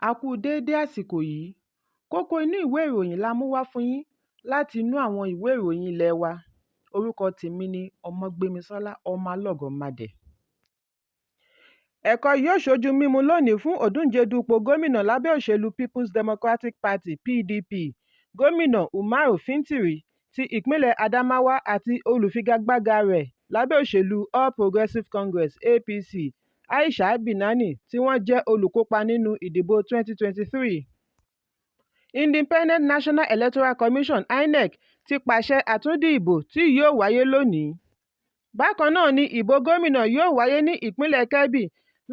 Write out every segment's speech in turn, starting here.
A kú déédé àsìkò yìí. Kókó inú ìwé ìròyìn la mú wá fún yín láti inú àwọn ìwé ìròyìn ilé wa. Orúkọ tèmi ni Ọmọgbémisọ́lá Ọmọlọ́gọ̀mádẹ. Ẹ̀kọ yóò sójú mímu lónìí fún òǹdíje dupò gómìnà lábẹ́ òṣèlú Peoples Democratic Party (PDP), Gómìnà Umaru Fintiri ti ìpínlẹ̀ Adamawa àti olùfigagbága rẹ̀ lábẹ́ òṣèlú All Progressive Congress (APC), Aisha Binani tí wọ́n jẹ́ olùkópa nínú ìdìbò 2023. Independent National Electoral Commission (INEC) ti pàṣẹ àtúndì ìbò tí yóò wáyé lónìí. Bákan náà ni ìbò gómìnà yóò wáyé ní ìpínlẹ̀ Kebbi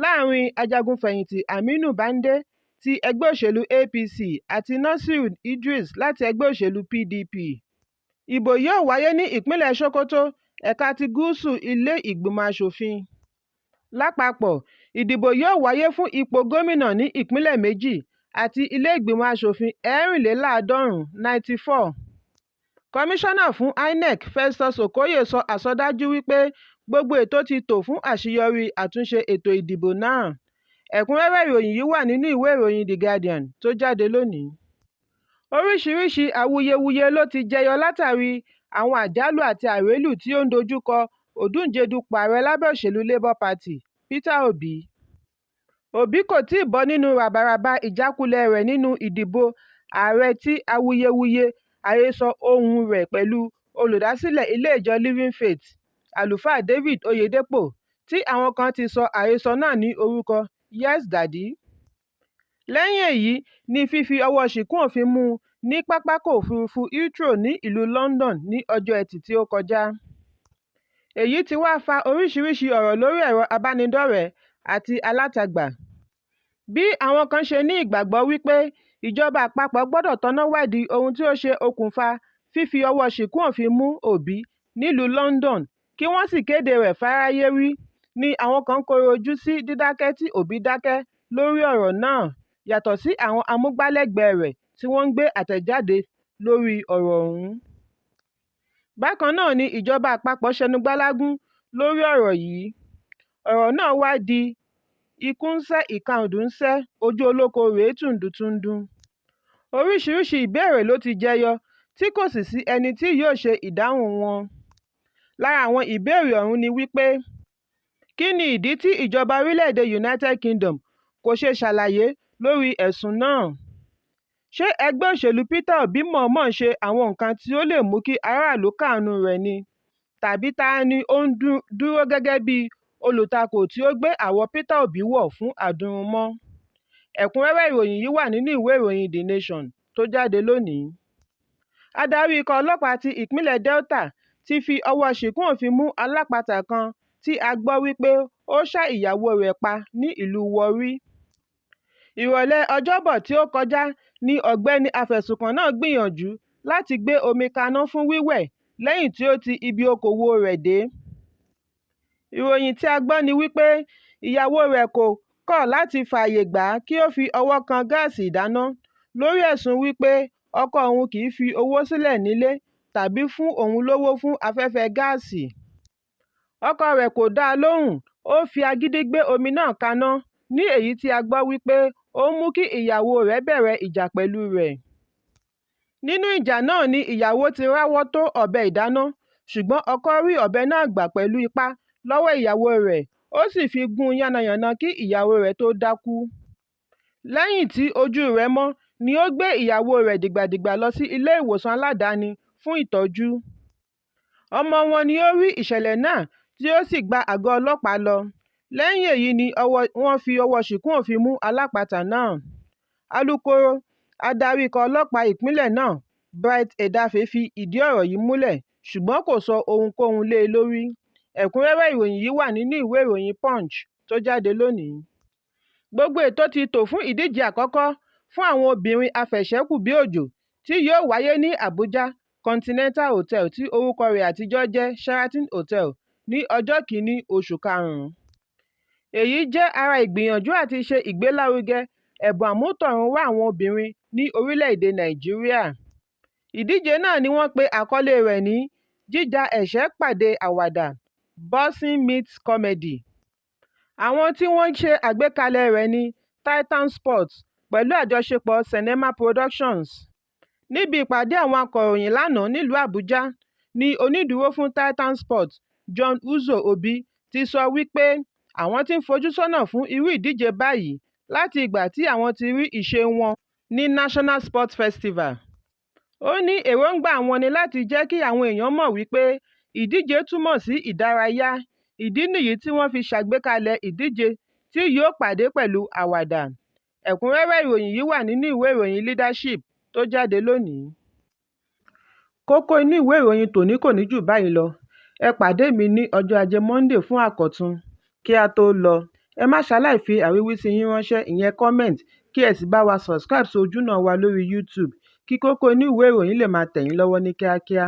láàárín ajagun-fẹ̀yìntì Aminu Bande ti ẹgbẹ́ òṣèlú APC àti Nasir Idris láti ẹgbẹ́ òṣèlú PDP. Ìbò yóò wáyé ní ìpínlẹ̀ Sokoto, ẹ̀ka ti gúúsù ilé ìgbìmọ̀ aṣòfin. Lápapọ̀, ìdìbò yóò wáyé fún ipò gómìnà ní ìpínlẹ̀ méjì àti ilé ìgbìmọ̀ aṣòfin 94 94. Kọmíṣánná fún INEC Festus Okoye sọ àsọdájú wípé gbogbo ètò ti tó fún àṣeyọrí àtúnṣe ètò ìdìbò náà. Ẹ̀kúnrẹ́rẹ́ ìròyìn yìí wà nínú ìwé ìròyìn The Guardian tó jáde lónìí. Oríṣiríṣi awuyewuye ló ti jẹyọ látàrí àwọn àjálù àti àrélù tí ó ń dojú kọ òǹdíje dupò ààrẹ lábẹ́ òṣèlú Labour Party, Peter Obi. Obi kò tíì bọ́ nínú ràbàràba ìjákulẹ̀ rẹ̀ nínú ìdìbò ààrẹ tí awuyewuye àhesọ ohùn-un rẹ̀ pẹ̀lú olùdásílẹ̀ ilé ìjọ Living Faith, Àlùfáà David Oyedepo, tí àwọn kan ti sọ àhesọ náà ní orúkọ "Yes Daddy". Lẹ́yìn èyí ni fífi ọwọ́ọ ṣìkún òfin mú un ní pápákọ̀ òfuurufú Heathrow ní ìlú London ní ọjọ́ Ẹtì tí ó kọjá. Èyí tí wá fa oríṣiríṣi ọ̀rọ̀ lórí ẹ̀rọ ìbánidọ́rẹ̀ẹ́ àti alátagbà. Bí àwọn kan ṣe ní ìgbàgbọ́ wípé ìjọba àpapọ̀ gbọdọ̀ tanná wádìí ohun tí ó ṣe okùnfà fífi ọwọ́ọ ṣìkún òfin mú Obi nílùú London kí wọ́n sì kéde rẹ̀ fáráyé rí ni àwọn kan kọ̀rọ̀ ojú sí dídákẹ́ tí Obi dákẹ́ lórí ọ̀rọ̀ náà yàtọ̀ sí àwọn amúgbálẹ́gbẹ̀ẹ́ rẹ̀ tí wọ́n ń gbé àtẹ̀jáde lórí ọ̀rọ̀ ọ̀hún. Bákan náà ni ìjọba àpapọ̀ ṣẹnu gbálágún lórí ọ̀rọ̀ yìí. Ọ̀rọ̀ náà wá di ikùn-ń-sẹ́ ìkànùn-ún-sẹ́, ojú olóko rèé tùǹdùtùǹdù. Oríṣiríṣi ìbéèrè ló ti jẹyọ tí kò sì sí ẹni tí yóò ṣe ìdáhùn wọn. Lára àwọn ìbéèrè ọ̀hún ni wípé, kí ni ìdí tí ìjọba orílẹ̀-èdè United Kingdom kò ṣe ṣàlàyé lórí ẹ̀sùn náà? Ṣé ẹgbẹ́ òṣèlú Peter Obi mọ̀ọ́mọ̀ ṣe àwọn nǹkan tí ó lè mú kí aráàlú káàánú rẹ̀ ni tàbí ta ni ó ń dúró gẹ́gẹ́ bí olùtakò tí ó gbé àwọ̀ Peter Obi wọ̀ fún adúrùnmọ́? Ẹ̀kúnrẹ́rẹ́ ìròyìn yìí wà nínú ìwé ìròyìn The Nation tó jáde lónìí. Adarí ikọ̀ ọlọ́pàá ti ìpínlẹ̀ Delta ti fi ọwọ́ọ ṣìkún òfin mú alápatà kan tí a gbọ́ wípé ó ṣá ìyàwóo rẹ̀ pa ní ìlú Warri. Ìrọ̀lẹ́ Ọjọ́bọ̀ tí ó kọjá ní ọ̀gbẹ́ni afẹ̀sùnkàn náà gbìyànjú láti gbé omi kaná fún wíwẹ̀ lẹ́yìn tí ó ti ibi okòwò rẹ̀ dé. Ìròyìn tí a gbọ́ ni wípé ìyàwóo rẹ̀ kọ̀ láti fààyè gbà á kí ó fi ọwọ́ kan gáàsì ìdáná lórí ẹ̀sùn wípé ọkọ òun kìí fi owó sílẹ̀ nílé tàbí fún òun lówó fún afẹ́fẹ́ gáàsì. Ọkọ rẹ̀ kò dá a lóhùn, ó fi agídí gbé omi náà kaná ní èyí tí a gbọ́ wípé ó mú kí ìyàwóo rẹ̀ bẹ̀rẹ̀ ìjà pẹ̀lú rẹ̀. Nínú ìjà náà ni ìyàwó ti ráwọ́ tó ọbẹ̀ ìdáná ṣùgbọ́n ọkọ rí ọbẹ̀ náà gbà pẹ̀lú ipá lọ́wọ́ ìyàwóo rẹ̀ ó sì fi gún un yánnayànna kí ìyàwóo rẹ̀ tó dákú. Lẹ́yìn tí ojúu rẹ̀ mọ́ ni ó gbé ìyàwóo rẹ̀ dìgbàdìgbà lọ sí ilé ìwòsàn aládàáni fún ìtọ́jú. Ọmọ wọn ni ó rí ìṣẹ̀lẹ̀ náà tí ó sì gba àgọ́ ọlọ́pàá lọ. Lẹ́yìn èyí ni wọ́n fi ọwọ́ọ ṣìkún òfin mú alápatà náà. Alukoro adarí ikọ̀ ọlọ́pàá ìpínlẹ̀ náà Bright Edafe fi ìdí ọ̀rọ̀ yìí múlẹ̀ ṣùgbọ́n kò sọ ohunkóhun lé e lórí. Ẹ̀kúnrẹ́rẹ́ ìròyìn yìí wà nínú ìwé ìròyìn Punch tó jáde lónìí. Gbogbo ètò ti tó fún ìdíje àkọ́kọ́ fún àwọn obìnrin afẹ̀ṣẹ́kù-bí-òjò tí yóò wáyé ní Abuja Continental Hotel tí orúkọ rẹ̀ àtijọ́ jẹ́ Sheraton Hotel ní ọjọ́ 1 oṣù karùn-ún. Èyí jẹ́ ara ìgbìyànjú àti ṣe ìgbélárugẹ ẹ̀bùn àmútọ̀runwá àwọn obìnrin ní orílẹ̀-èdè Nàìjíríà. Ìdíje náà ni wọ́n pe àkọlée rẹ̀ ní "Jíja ẹ̀ṣẹ́ pàdé àwàdà" Boxing Meets Comedy. Àwọn tí wọ́n ṣe àgbékalẹ̀ẹ rẹ̀ ni Titan Sports, pẹ̀lú àjọṣepọ̀ Cinema Productions. Níbi ìpàdé àwọn akọ̀ròyìn lánàá nílùú Àbújá ní onídùúró fún Titan Sports, John Uzo Obi ti sọ wípé àwọn tí ń fojú sọ́nà fún irú ìdíje báyìí láti ìgbà tí àwọn ti rí ìṣe wọn ní National Sports Festival. Ó ní èròńgbà àwọn ní láti jẹ́ kí àwọn èèyàn mọ̀ wípé ìdíje túmọ̀ sí ìdárayá, ìdí nìyí tí wọ́n fi ṣàgbékalẹ̀ ìdíje tí yóò pàdé pẹ̀lú àwàdà. Ẹ̀kúnrẹ́rẹ́ ìròyìn yìí wà nínú ìwé ìròyìn Leadership tó jáde lónìí. Kókó inú ìwé ìròyìn tòní kò ní jù báyìí lọ. Ẹ pàdé mi ní ọjọ́ Ajé Monde fún àkọ́tún. Kí á tó lọ, ẹ má ṣaláì fi àríwísí yín ránṣẹ́ ìyẹn comment kí ẹ sì bá wa subscribe sí ojúnà wa lórí YouTube kí kókó inú ìwé ìròyìn lè máa tẹ̀ yín lọ́wọ́ ní kíákíá.